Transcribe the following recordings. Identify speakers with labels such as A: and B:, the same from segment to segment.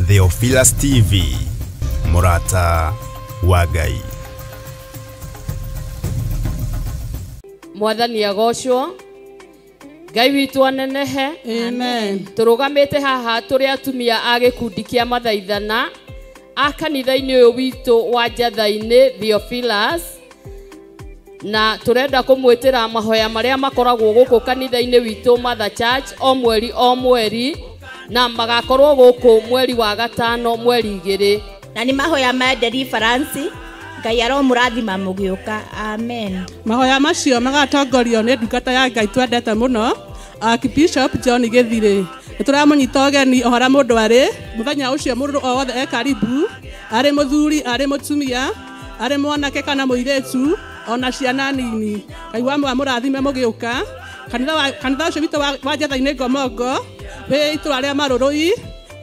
A: Theophilus TV, Mũrata wa Ngai.
B: Mwathani agocwo, Ngai witũ anenehe.
C: Amen.
B: Tũrũgamĩte haha tũrĩ atumia a gĩkundi kĩa mathaithana a kanitha-inĩ ũyũ witũ wa Njatha-inĩ Theophilus, na tũrenda kũmwĩtĩra mahoya marĩa makoragwo gũkũ kanitha-inĩ witũ Mother Church o mweri o mweri, na magakorwo gũkũ mweri wa gatano mweri 2.
D: Na nĩ mahoya ma deliverance. Ngai aromũrathima mũgĩũka. Amen.
C: Mahoya macio magatongorio nĩ ndungata ya Ngai twendete mũno, Archbishop John Gĩthirĩ. Nĩ tũramũnyita ũgeni o harĩa mũndũ arĩ mũthenya ũcio, mũndũ o wothe e karibu, arĩ mũthuri, arĩ mũtumia, arĩ mwanake kana mũirĩtu, ona ciana nini. Ngai wa mũrathime mũgĩũka. Kanitha ũcio witũ wa Njatha-inĩ Ngomongo wĩ itũra rĩa Marũrũi,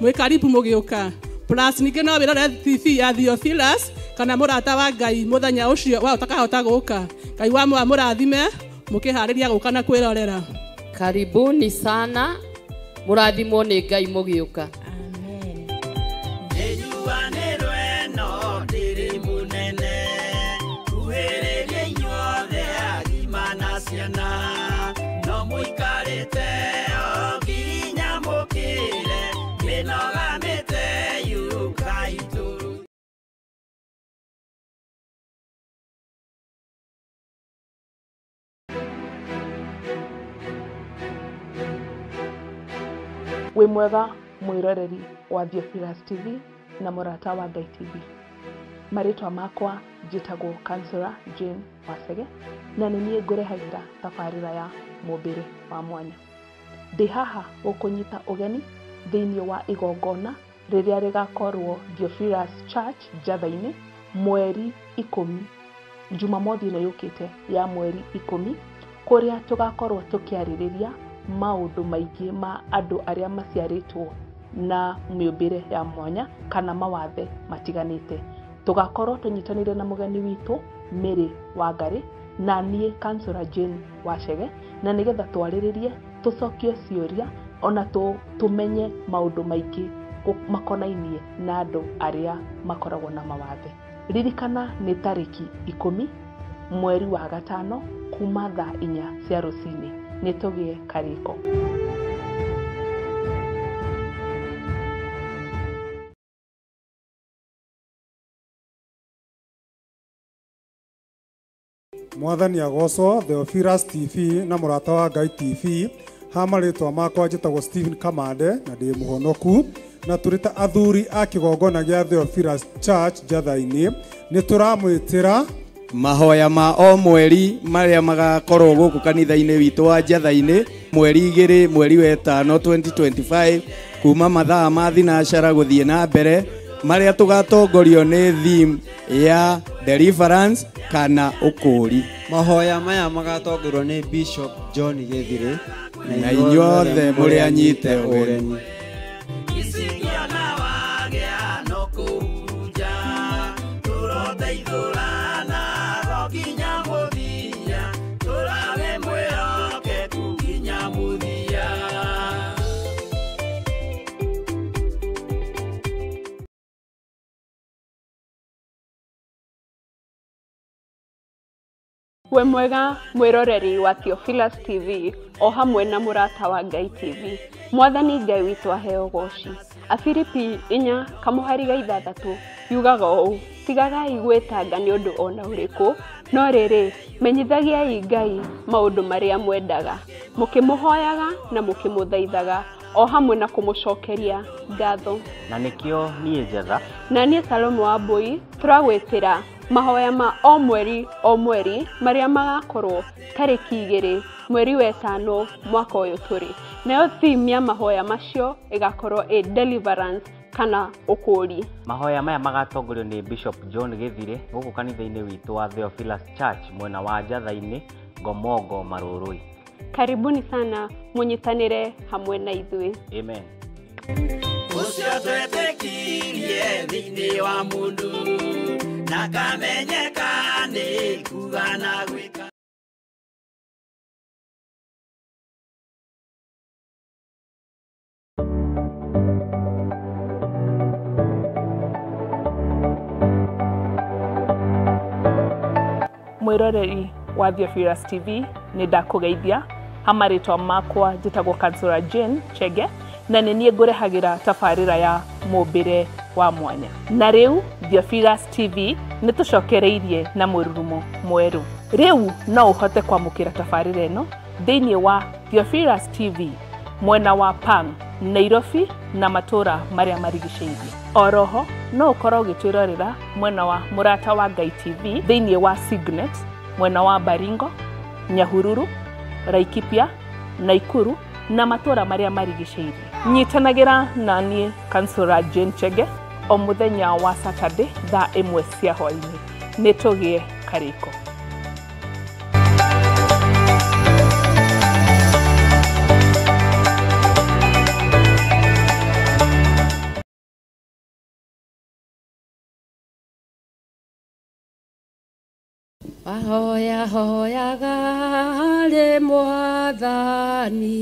C: mwĩ karibu mũgĩũka. Plus ningĩ no wĩrore TV ya Theophilus kana Mũrata wa Ngai mũthenya ũcio wa ũtakahota gũka. Ngai wa mũrathime mũkĩharĩria gũka na kwĩrorera.
B: Karibuni sana, mũrathimwo nĩ Ngai mũgĩũka.
D: Amen.
E: Wĩ mwega mwĩroreri wa Theophilus TV na Mũrata wa Ngai TV. Marĩtwa makwa njĩtagwo Counselor Jane Wacege, na nĩ niĩ ngũrehagĩra tabarĩra ya mũmbĩre wa mwanya. Ndĩ haha gũkũnyita ũgeni thĩinĩ wa igongona rĩrĩa rĩgakorwo Theophilus Church Njatha-inĩ mweri 10, Jumamothi ĩno yũkĩte ya mweri 10, kũrĩa tũgakorwo tũkĩarĩrĩria maũndũ maingĩ ma andũ arĩa maciarĩtwo na mĩũmbĩre ya mwanya kana mawathe matiganĩte. Tũgakorwo tũnyitanĩire na mũgeni witũ Mary Wangari na niĩ Counselor Jane Wacege, na nĩgetha twarĩrĩrie, tũcokie ciũria ona tũmenye maũndũ maingĩ makonainie na andũ arĩa makoragwo na mawathe. Ririkana nĩ tarĩki 10 mweri wa 5 kuma thaa 4 cia rũcinĩ. Nĩ tũgĩe karĩko.
F: Mwathani agocwo. Theophilus TV na Mũrata wa Ngai TV. Ha marĩtwa makwa njĩtagwo Stephen Kamande na ndĩ mũhonoku, na tũrĩ ta athuri a kĩgongona gĩa Theophilus Church Njatha-inĩ nĩ tũramwĩtĩra
G: mahoya ma o mweri marĩa magakorwo gũkũ kanitha-inĩ witũ wa Njatha-inĩ mweri 2 mweri wa 5 2025 kuma mathaa ma thinacara gũthiĩ na mbere, marĩa tũgatongorio nĩ theme ya deliverance kana ũkũũri.
H: Mahoya maya magatongorio nĩ Bishop John Gĩthirĩ,
G: na inyuothe mũrĩ anyite ũgeni.
E: We mwega mwĩroreri wa Theophilus TV o hamwe na Mũrata wa Ngai TV. Mwathani Ngai witũ aheo goci. Afilipi 4:6 yugaga ũũ: tigagai gwĩtanga nĩ ũndũ ona ũrĩkũ, no rĩrĩ menyithagiai Ngai maũndũ marĩa mwendaga, mũkĩmũhoyaga na mũkĩmũthaithaga o hamwe na kũmũcokeria ngatho.
I: Na nĩkĩo niĩ Njatha
E: na niĩ Salome wa Mbui tũragwĩtĩra mahoya ma o mweri o mweri marĩa magakorwo tarĩki 2 mweri wa 5 mwaka ũyũ tũrĩ. Nayo theme ya mahoya macio ĩgakorwo ĩ deliverance kana ũkũũri.
I: Mahoya maya magatongorio nĩ Bishop John Gĩthirĩ gũkũ kanitha-inĩ witũ wa Theophilus Church mwena wa Njatha-inĩ Ngomongo Marũrũi.
E: Karibuni sana mũnyitanĩre hamwe na ithuĩ.
I: Amen.
J: Ũcio twetĩkirie thĩinĩ wa mũndũ na kamenyeka nĩ kuga na gwĩka.
E: Mwĩroreri wa Theophilus TV, nĩ ndakũgeithia ha marĩtwa makwa njĩtagwo Kansura Jane Chege, na nĩ niĩ ngũrehagĩra tabarĩra ya mũmbĩre wa mwanya. Na rĩu Theophilus TV nĩ tũcokereirie na mũrurumo mwerũ. Rĩu no ũhote kwamũkĩra tabarĩra ĩno thĩinĩ wa Theophilus TV mwena wa Pang, Nairobi na matũra marĩa marigicĩirie. Oroho no ũkorwo ũgĩtwĩrorera mwena wa Mũrata wa Ngai TV thĩinĩ wa Signet mwena wa Baringo, Nyahururu, Laikipia, Naikuru na matũra marĩa marigicĩirie. Nyitanagĩra na niĩ Kansura Jane Chege o mũthenya wa Saturday thaa 1 cia hwaĩ-inĩ. Nĩ tũgĩe karĩko.
B: Ahoya hoyaga harĩ Mwathani,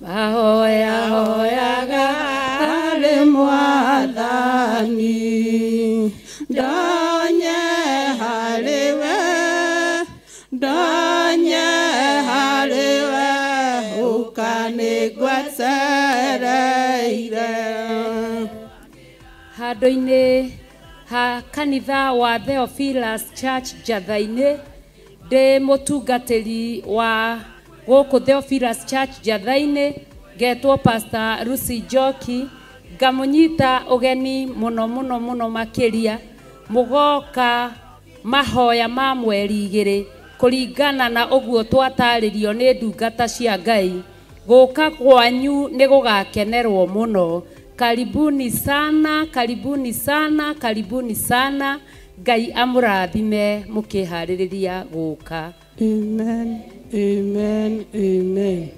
B: ahoya hoyaga harĩ Mwathani,
C: ndonye harĩ we, ndonye harĩ we, ũka nĩngwetereire.
B: Handũ-inĩ ha kanitha wa Theophilus Church Njatha-inĩ, ndĩ mũtungatĩri wa gũkũ Theophilus Church Njatha-inĩ, ngetwo Pastor Lucy Njoki, ngamũnyita ũgeni mũno mũno mũno makĩria mũgoka mahoya ma mweri 2 kũringana na ũguo twatarĩrio nĩ ndungata cia Ngai. Gũka kwanyu nĩ gũgakenerwo mũno. Karibuni sana, karibuni sana, karibuni sana. Ngai amũrathime mũkĩharĩrĩria gũka.
C: Amen, amen, amen.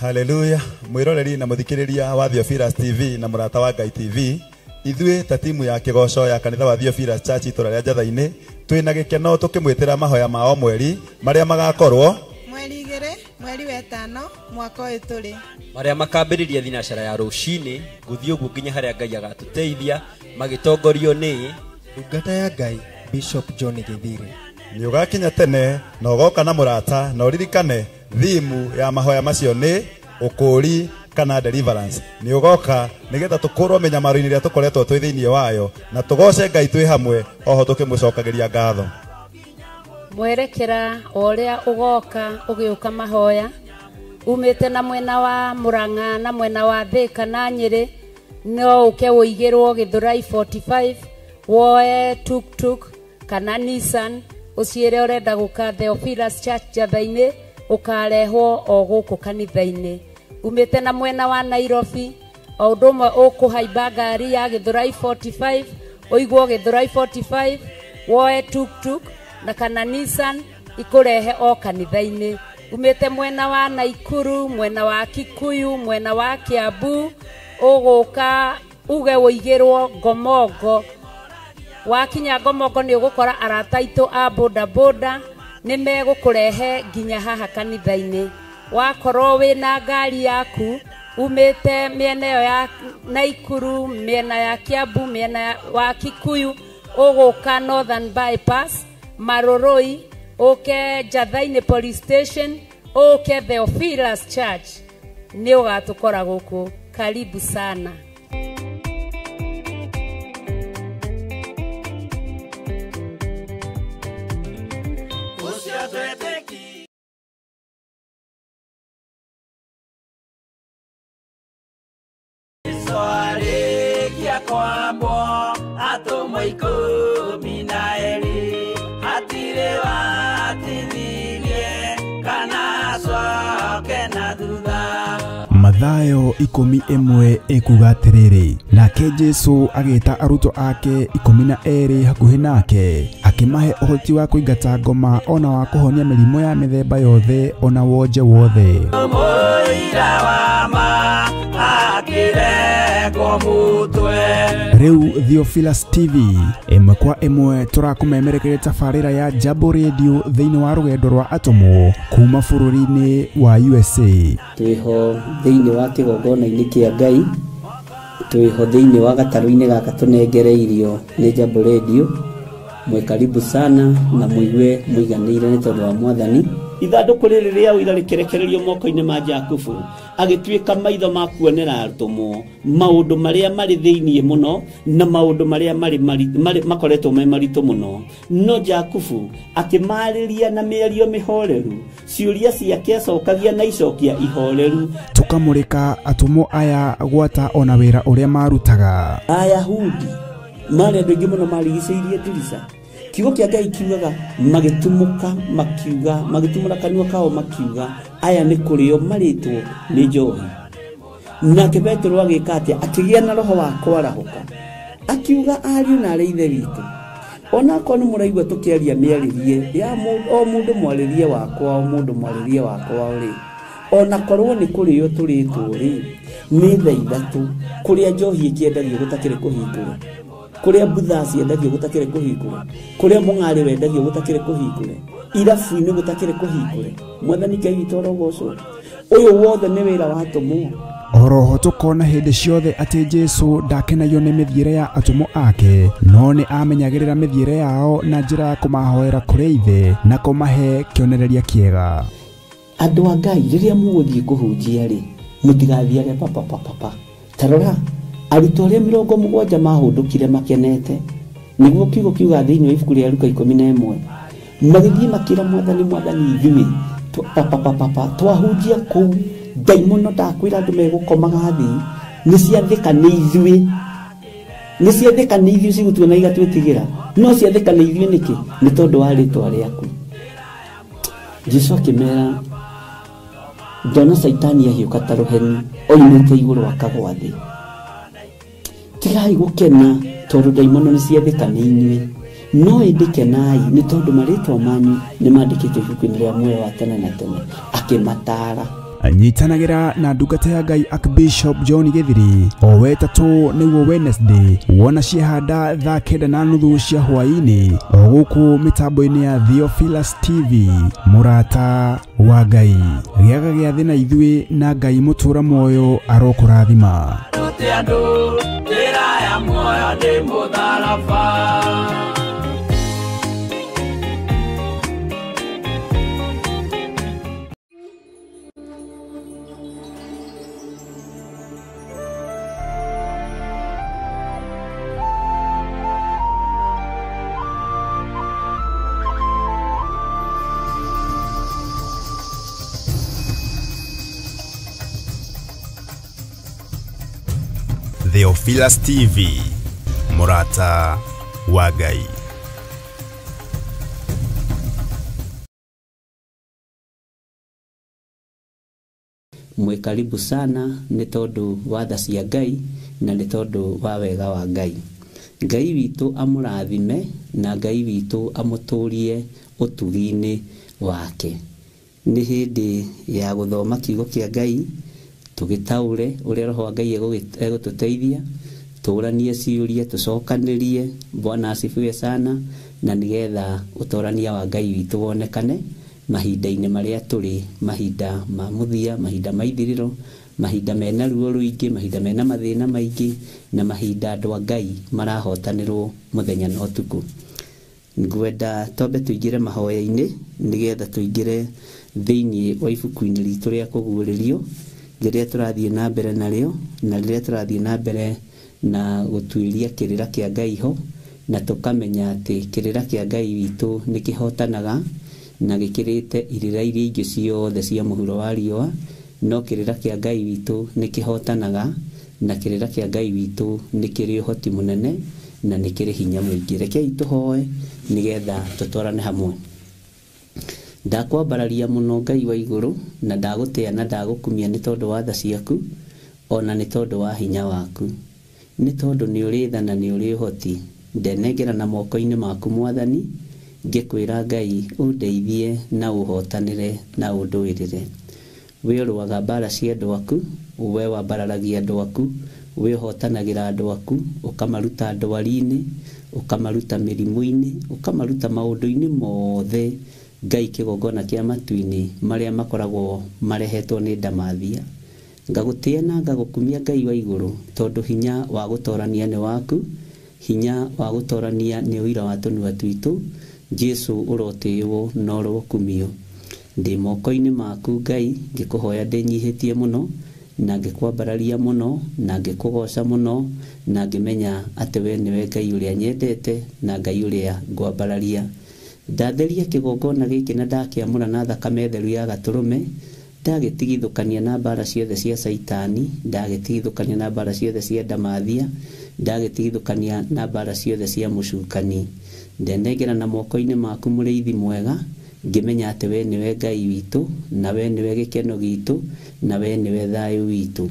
K: Haleluya. Mwiroreri na muthikiriria wa Theophilus TV na Mũrata wa Ngai TV, ithuĩ ta timu ya kĩgoco ya kanitha wa Theophilus Church itũra rĩa Njatha-inĩ twĩna gĩkeno tũkĩmwĩtĩra mahoya ma o mweri marĩa magakorwo
L: mweri 2 mweri wa 5 mwaka ũyũ tũrĩ,
M: marĩa makambĩrĩria thinacara ya rũcinĩ gũthiĩ ũguo nginya harĩa Ngai agatũteithia, magĩtongorio nĩ
H: ndungata ya Ngai Bishop John Githiri.
K: Nĩ ũgakinya tene na ũgoka na mũrata, na ũririkane thimu ya mahoya macio nĩ ũkũũri kana deliverance. Nĩ ũgoka nĩgetha tũkũrwo mĩnyamaro-inĩ ĩrĩa tũkoretwo twĩ thĩinĩ wayo, na tũgoce Ngai twĩ hamwe oho tũkĩmũcokagĩria ngatho.
B: Mwerekera o ũrĩa ũgoka ũgĩũka mahoya umĩte na mwena wa Murang'a na mwena wa Thika na Nyĩrĩ, no ũke ũigĩrwo Gĩthũrai 45 woe tuk-tuk kana Nissan ũciĩre ũrenda gũka Theophilus Church Njatha-inĩ, ũkarehwo o gũkũ kanitha-inĩ. Umĩte na mwena wa Nairobi, o ũndũ ũmwe ũkũhaimba ngari ya Gĩthũrai 45 ũigwo Gĩthũrai 45 woe tuk-tuk na kana Nissan ikũrehe o kanitha-inĩ. Umĩte mwena wa Naikuru, mwena wa Kikuyu, mwena wa Kiambu, ũgũka uge ũigĩrwo Ngomongo. Wakinya Ngomongo nĩ ũgũkora arata aitũ a boda boda nĩ megũkũrehe nginya haha kanitha-inĩ. Wakorwo wĩna ngari yaku umĩte mĩena ĩyo ya Naikuru, mĩena ya Kiambu, mĩena wa Kikuyu, ũgũka Northern Bypass, Maroroi, ũke Njatha-inĩ Police Station, ũke Theophilus Church, nĩ ũgatũkora gũkũ. Karibu sana.
J: Kwambwo atũmwo 12 hatirĩ watithirie kana acoke na thutha.
N: Mathayo 11 ekuga atĩrĩrĩ, nake Jesũ agĩta arutwo ake 12 hakuhĩ nake, akĩmahe ũhoti wa kũingata ngoma ona wa kũhonia mĩrimũ ya mĩthemba yothe ona wonje wothe. Rĩu Theophilus TV ĩmwe kwa ĩmwe tũrakũmemerekeria tabarĩra ya Jambo Radio thĩinĩ wa rũgendo rwa atũmwo kuma bũrũri-inĩ wa USA.
O: Twĩho thĩinĩ wa kĩgongona-inĩ kĩa Ngai, twĩho thĩinĩ wa gatarũ-inĩ gaka tũnengereirio nĩ Jambo Radio. Mwĩ karibu sana na mũigue mũiganĩire nĩ tondũ wa Mwathani.
P: Ithandũkũ rĩrĩ rĩa ũira rĩkĩrekererio moko-inĩ ma Jakubu, agĩtuĩka maitho ma kuonera atũmwo maũndũ marĩa marĩ thĩinĩ mũno na maũndũ marĩa marĩ makoretwo me maritũ mũno. No Jakubu akĩmarĩria na mĩario mĩhoreru, ciũria ciake acokagia na icokia ihoreru.
N: Tũkamũrĩka atũmwo aya gwata ona wĩra ũrĩa marutaga.
P: Ayahudi marĩ andũ aingĩ mũno marigicĩirie ndirica. Kiugo kĩa Ngai kiugaga magĩtumũka makiuga, magĩtumũra kanua kao makiuga, aya nĩ kũrĩo marĩtwo nĩ njohi. Nake Petero agĩka atĩa? Akĩgĩa na roho wa kwarahũka, akiuga ariũ na arĩ ithe witũ, onakorwo nĩ mũraigua tũkĩaria mĩarĩrie ya o mũndũ mwarĩrie wakwa, o mũndũ mwarĩrie wakwa rĩ, onakorwo nĩ kũrĩo tũrĩtwo rĩ, nĩ thaa ithatũ kũrĩa njohi ĩkĩendagio gũtakĩrĩ kũhingũre, kũrĩa mbutha ciendagio gũtakĩrĩ kũhingũre, kũrĩa mũng'arĩ wendagio gũtakĩrĩ kũhingũre, irabu-inĩ gũtakĩrĩ kũhingũre. Mwathani Ngai witũ arogocwo. Ũyũ wothe nĩ wĩra wa atũmwo.
N: Oroho tũkona hĩndĩ ciothe atĩ Jesũ ndakenagio nĩ mĩthiĩre ya atũmwo ake, no nĩ amenyagĩrĩra mĩthiĩre yao na njĩra ya kũmahoera kũrĩ Ithe na kũmahe kĩonereria kĩega.
P: Andũ a Ngai, rĩrĩa mũgũthiĩ kũhunjia rĩ, mũtigathiage papapapapa. Ta rora arutwo arĩa 70 mahũndũkire makenete, nĩguo kiugo kiuga thĩinĩ wa ibuku rĩa Luka 11, magĩthiĩ makĩra Mwathani, Mwathani ithuĩ papapapapa twahunjia kũu ndaimono ndakwĩra andũ megũkomaga thĩ, nĩ ciathĩka nĩ ithuĩ, nĩ ciathĩka nĩ ithuĩ cigũtuona igatwĩtigĩra, no ciathĩka nĩ ithuĩ nĩkĩ? Nĩ tondũ wa rĩtwa rĩaku. Jesũ akĩmera, ndona Caitani ahiũka ta rũheni oimĩte igũrũ akagwa thĩ. Tigai gũkena tondũ ndaimono nĩ ciathĩka nĩ inyuĩ, no ĩndĩ kenai nĩ tondũ marĩtwa manyu nĩ mandĩkĩtwo ibuku-inĩ rĩa muoyo wa tene na tene. Akĩmataara.
N: Nyitanagĩra na ndungata ya Ngai Archbishop John Gĩthiri o wetatũ nĩguo Wednesday wona ciahanda thaa 9:30 cia hwaĩ-inĩ o gũkũ mĩtambo-inĩ ya Theophilus TV. Mũrata wa Ngai, gĩaga gĩathĩ na ithuĩ na Ngai mũtũra muoyo arokũrathima.
A: Theophilus TV, mũrata wa Ngai.
O: Mwĩ karibu sana nĩ tondũ wa tha cia Ngai na nĩ tondũ wa wega wa Ngai. Ngai witũ amũrathime na Ngai witũ amũtũrie ũtugi-inĩ wake. Nĩ hĩndĩ ya gũthoma kiugo kĩa Ngai, tũgĩtaũre ũrĩa roho wa Ngai egũtũteithia, tũranie ciũria, tũcokanĩrie. Bwana asifiwe sana, na nĩgetha ũtorania wa Ngai witũ wonekane mahinda-inĩ marĩa tũrĩ, mahinda ma mũthia, mahinda ma ithirĩro, mahinda mena ruo rũingĩ, mahinda mena mathĩna maingĩ, na mahinda andũ a Ngai marahotanĩrwo mũthenya na ũtukũ. Ngwenda twambe tũingĩre mahoya-inĩ nĩgetha tũingĩre thĩinĩ wa ibuku-inĩ ritũ rĩa kũguũrĩrio rĩrĩa tũrathiĩ na mbere narĩo, na rĩrĩa tũrathiĩ na mbere na gũtuĩria kĩrĩra kĩa Ngai ho, na tũkamenya atĩ kĩrĩra kĩa Ngai witũ nĩ kĩhotanaga na gĩkĩrĩte irĩra iria ingĩ ciothe cia mũhuro wa riũa, no kĩrĩra kĩa Ngai witũ nĩ kĩhotanaga, na kĩrĩra kĩa Ngai witũ nĩ kĩrĩ ũhoti mũnene na nĩ kĩrĩ hinya mũingĩ. Rekei tũhoe nĩgetha tũtwarane hamwe. Ndakwambararia mũno Ngai wa igũrũ, na ndagũtĩa na ndagũkumia nĩ tondũ wa tha ciaku ona nĩ tondũ wa hinya waku, nĩ tondũ nĩ ũrĩ tha na nĩ ũrĩ ũhoti. Ndenengera na moko-inĩ maku Mwathani, Ngĩkwĩra Ngai ũndeithie na ũhotanĩre na ũndũĩrĩre. We ũrũaga mbara cia andũ aku, we wambararagia andũ aku, we ũhotanagĩra andũ aku, ũkamaruta ndwari-inĩ, ũkamaruta mĩrimũ-inĩ, ũkamaruta maũndũ-inĩ mothe Ngai kĩgongona kĩa matu-inĩ marĩa makoragwo marehetwo nĩ ndamathia. Ngagũtĩa na ngagũkumia Ngai wa igũrũ, tondũ hinya wa gũtorania nĩ waku, hinya wa gũtorania nĩ ũira wa tũnua twitũ. Jesu ũrotĩĩwo na ũrokumio. Ndĩ moko-inĩ maku Ngai, ngĩkũhoya ndĩnyihĩtie mũno, na ngĩkwambararia mũno, na ngĩkũgoca mũno, na ngĩmenya atĩ we nĩwe Ngai ũrĩa nyendete na Ngai ũrĩa ngwambararia. Ndatheria kĩgongona gĩkĩ na ndakĩamũra na thakame theru ya gatũrũme, ndagĩtigithũkania na mbara ciothe cia Caitani, ndagĩtigithũkania na mbara ciothe cia ndamathia, ndagĩtigithũkania na mbara ciothe cia mũcukani. Ndenengera na moko-inĩ maku mũrĩithi mwega, ngĩmenya atĩ we nĩwe Ngai witũ, na we nĩwe gĩkeno gitũ, na we nĩwe thayũ witũ.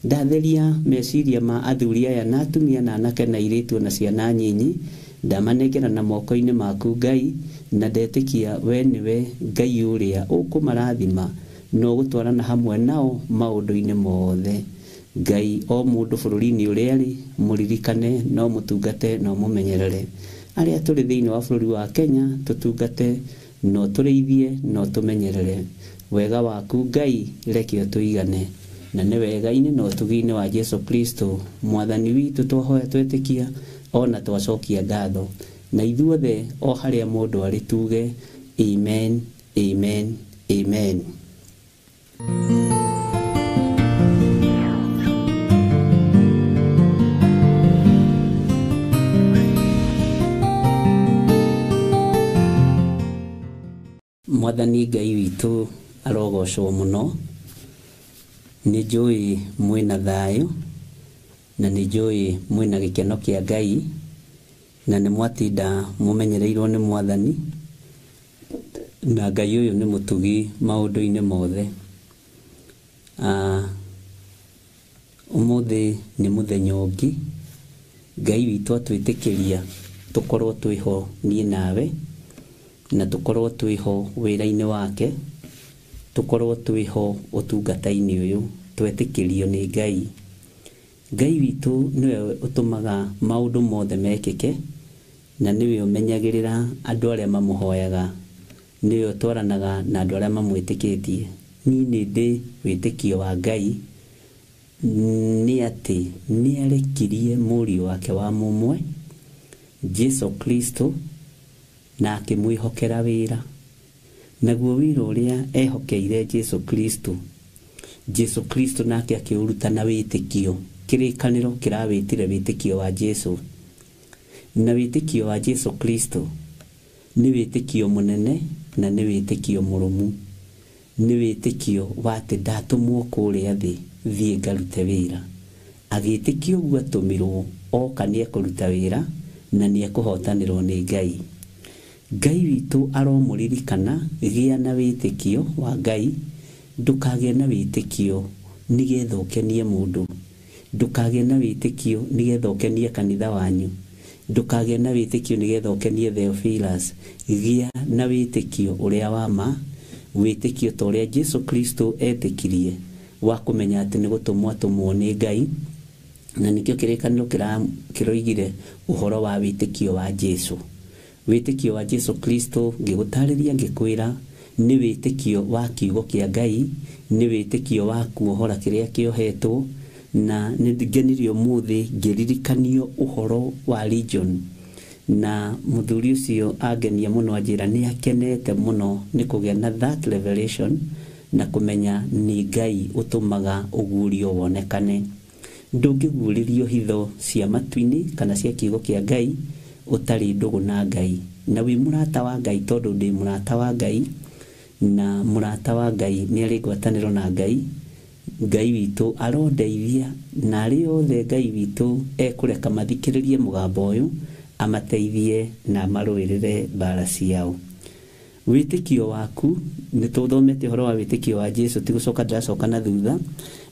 O: Ndatheria meciria ma athuri aya na atumia na anake na airĩtu na ciana nyinyi, ndamanengera na moko-inĩ maku Ngai, na ndetĩkia we nĩwe Ngai ũrĩa ũkũmarathima na ũgũtwarana hamwe nao maũndũ-inĩ mothe. Ngai o mũndũ bũrũri-inĩ ũrĩa arĩ, mũririkane no mũtungate no mũmenyerere. Arĩa tũrĩ thĩinĩ wa bũrũri wa Kenya tũtungate no tũrĩithie no tũmenyerere. Wega waku Ngai reke ũtũigane, na nĩ wega-inĩ na ũtugi-inĩ wa Jesu Kristo mwathani witũ twahoya twetĩkia ona twacokia ngatho, na ithuothe o harĩa mũndũ arĩ tuge amen, amen, amen. Mwathani Ngai witũ arogocwo mũno. Nĩ njũĩ mwĩna thayũ, na nĩ njũĩ mwĩna gĩkeno kĩa Ngai, na nĩ mwatinda mũmenyereirwo nĩ mwathani, na Ngai ũyũ nĩ mũtugi maũndũ-inĩ mothe. Ũmũthĩ nĩ mũthenya ũngĩ Ngai witũ atwĩtĩkĩria tũkorwo twĩho niĩ nawe, na tũkorwo twĩho wĩra-inĩ wake, tũkorwo twĩho ũtungata-inĩ ũyũ twetĩkĩrio nĩ Ngai. Ngai witũ nĩwe ũtũmaga maũndũ mothe mekĩke, na nĩwe ũmenyagĩrĩra andũ arĩa mamũhoyaga, nĩwe ũtwaranaga na andũ arĩa mamwĩtĩkĩtie. Niĩ nĩ ndĩ wĩtĩkio wa Ngai nĩ atĩ nĩarekirie mũriũ wake wa mũmwe Jesu Kristo, na akĩmwĩhokera wĩra. Naguo wĩra ũrĩa ehokeire Jesu Kristo, Jesu Kristo nake akĩũruta na wĩtĩkio. Kĩrĩkanĩro kĩrawĩtire wĩtĩkio wa Jesu, na wĩtĩkio wa Jesu Kristo nĩ wĩtĩkio mũnene na nĩ wĩtĩkio mũrũmu, nĩ wĩtĩkio wa atĩ ndatũmwo kũrĩa thĩ thiĩ ngarute wĩra. Agĩtĩkio ũguo atũmirwo oka nĩekũruta wĩra na nĩekũhotanĩrwo nĩ Ngai. Ngai witũ aromũririkana, gĩa na wĩtĩkio wa Ngai, ndũkagĩe na wĩtĩkio nĩgetha ũkenie mũndũ, ndũkagĩe na wĩtĩkio nĩgetha ũkenie kanitha wanyu, ndũkagĩe na wĩtĩkio nĩgetha ũkenie Theophilus. Gĩa na wĩtĩkio ũrĩa wa ma, wĩtĩkio ta ũrĩa Jesu Kristo etĩkirie, wa kũmenya atĩ nĩ gũtũmwo atũmwo nĩ Ngai, na nĩkĩo kĩrĩkanĩro kĩroigire ũhoro wa wĩtĩkio wa Jesu. Wĩtĩkio wa Jesu Kristo ngĩgũtarĩria ngĩkwĩra nĩ wĩtĩkio wa kiugo kĩa Ngai, nĩ wĩtĩkio wa kuohora kĩrĩa kĩohetwo, na nĩ ngenirio ũmũthĩ ngĩririkanio ũhoro wa Legion. Na mũthuri ũcio angenia mũno anjĩra nĩ akenete mũno nĩ kũgĩa na that revelation na kũmenya nĩ Ngai ũtũmaga ũguũrio wonekane. Ndũngĩguũrĩrio hitho cia matu-inĩ kana cia kiugo kĩa Ngai ũtarĩ ndũgũ na Ngai, na wĩ mũrata wa Ngai, tondũ ndĩ mũrata wa Ngai, na mũrata wa Ngai nĩ arĩ ngwatanĩro na Ngai. Ngai witũ arondeithia, na arĩa othe Ngai witũ ekũreka mathikĩrĩrie mũgambo ũyũ amateithie na amarũĩrĩre mbara ciao. Wĩtĩkio waku, nĩ tũthomete ũhoro wa wĩtĩkio wa Jesu, ti gũcoka ndĩracoka na thutha.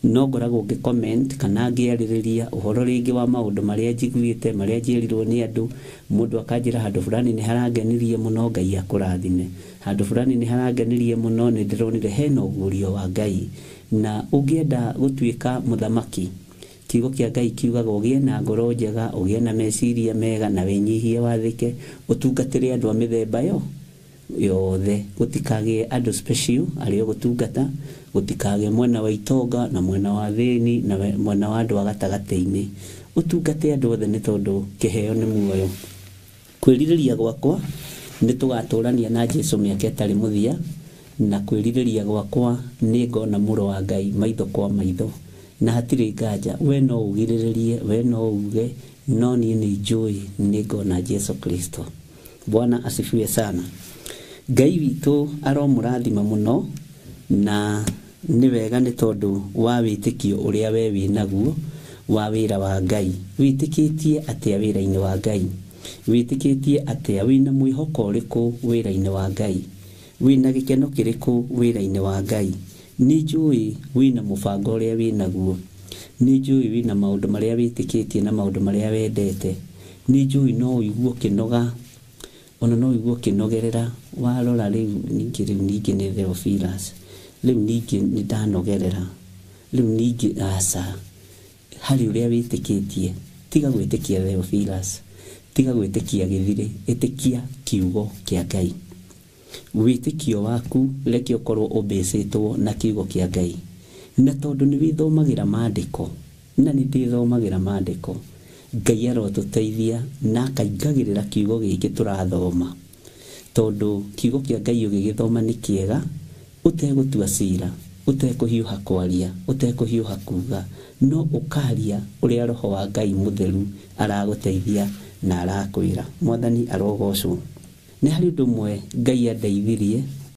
O: No ngoragwo ngĩ comment kana ngĩarĩrĩria ũhoro rĩngĩ wa maũndũ marĩa njiguĩte, marĩa njĩrirwo nĩ andũ. Mũndũ akanjĩra handũ fulani nĩ harangenirie mũno, Ngai akũrathime. Handũ fulani nĩ harangenirie mũno, nĩ ndĩronire hena ũguũrio wa Ngai. Na ũngĩenda gũtuĩka mũthamaki, kiugo kĩa Ngai kiugaga ũgĩe na ngoro njega, ũgĩe na meciria mega, na wĩnyihie wathĩke, ũtungatĩre andũ a mĩthemba yo yothe. Gũtikagĩe andũ special arĩa ũgũtungata, gũtikagĩe mwena wa itonga na mwena wa thĩni na mwena wa andũ a gatagatĩ-inĩ. Ũtungate andũ othe nĩ tondũ kĩheo nĩ muoyo. Kwĩrirĩria gwakwa nĩ tũgatũrania na Jesu mĩaka ĩtarĩ mũthia, na kwĩrirĩria gwakwa nĩ ngona mũrũ wa Ngai maitho kwa maitho. Na hatirĩ nganja, we no ugirĩrĩrie, we no uge, no niĩ nĩ njũĩ nĩ ngona Jesu Kristo. Bwana asifiwe sana. Ngai witũ aromũrathima mũno, na nĩ wega nĩ tondũ wa wĩtĩkio ũrĩa we wĩ naguo wa wĩra wa Ngai. Wĩtĩkĩtie atĩa wĩra-inĩ wa Ngai? Wĩtĩkĩtie atĩa? Wĩna mwĩhoko ũrĩkũ wĩra-inĩ wa Ngai? Wĩna gĩkeno kĩrĩkũ wĩra-inĩ wa Ngai? Nĩ njũĩ wĩna mũbango ũrĩa wĩnaguo. Nĩ njũĩ wĩna maũndũ marĩa wĩtĩkĩtie na maũndũ marĩa wendete. Nĩ njũĩ no ũigue ũkĩnoga, ona no ũigue ũkĩnogerera. Warora rĩu ningĩ, rĩu ningĩ nĩ Theophilus, rĩu ningĩ nĩ ndanogerera, rĩu ningĩ aca. Harĩ ũrĩa wĩtĩkĩtie, tiga gwĩtĩkia Theophilus, tiga gwĩtĩkia gĩthirĩ, ĩtĩkia kiugo kĩa Ngai. Wĩtĩkio waku reke ũkorwo ũmbĩcĩtwo na kiugo kĩa Ngai. Na tondũ nĩ wĩthomagĩra maandĩko, na nĩ ndĩthomagĩra maandĩko, Ngai arotũteithia na akaingagĩrĩra kiugo gĩkĩ tũrathoma. Tondũ kiugo kĩa Ngai ũgĩgĩthoma nĩ kĩega, ũtegũtua cira, ũtekũhiũha kwaria, ũtekũhiũha kuga, no ũkaria ũrĩa Roho wa Ngai mũtheru aragũteithia na arakwĩra. Mwathani arogocwo. Nĩ harĩ ũndũ ũmwe Ngai andeithirie